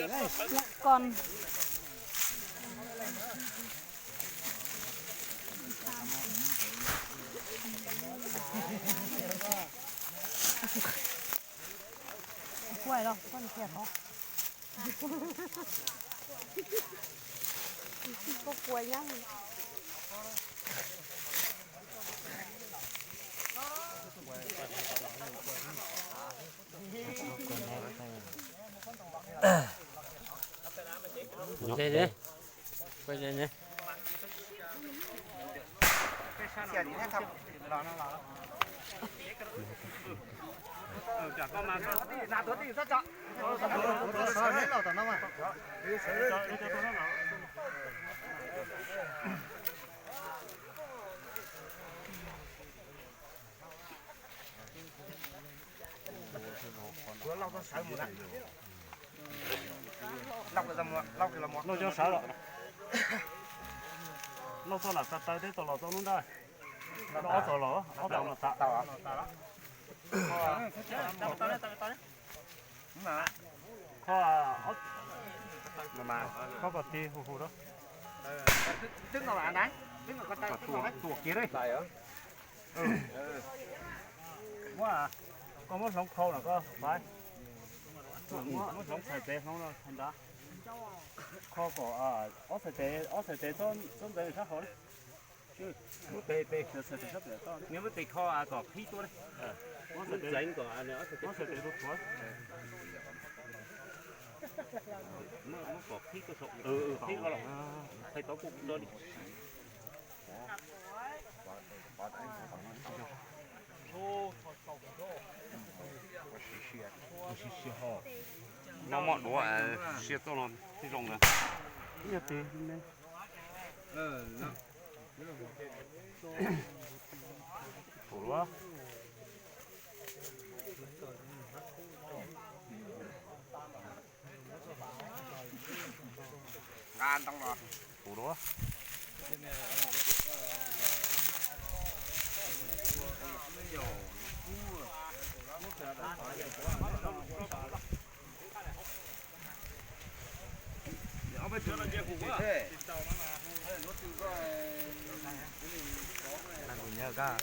Lawv kon. Kuaj los, kuaj nws kiag tod. Kuaj kuaj nyab. Lauj cov sawv los, lauj txoj lam taw taw teb tau los txoj lub nrab. Ob txoj los, ob txoj los tas. Kho, kho kom tig huv huv rau. Tuam kiag. Muab, koj muab hloov khau no koj faib. Muab hloov txhais tes hloov no txhais nrad. Kho kom ob txhais tes, ob txhais tes txhob ntxeev sab hauv. Muab tes, tes, tes sab pem toj, muab tes kho kom qhib tuaj. Muab txhais tes, muab txhais tes rau thuav. Muab kom qhib tuaj saum, qhib los, qhib tau kuj rau li. Mob mob duav, siab txoj no thiaj zoo ntawd. Ib nyuag tis. Tus luab. Nqa ntoo los. Tus luab. Kuv nyiam koj.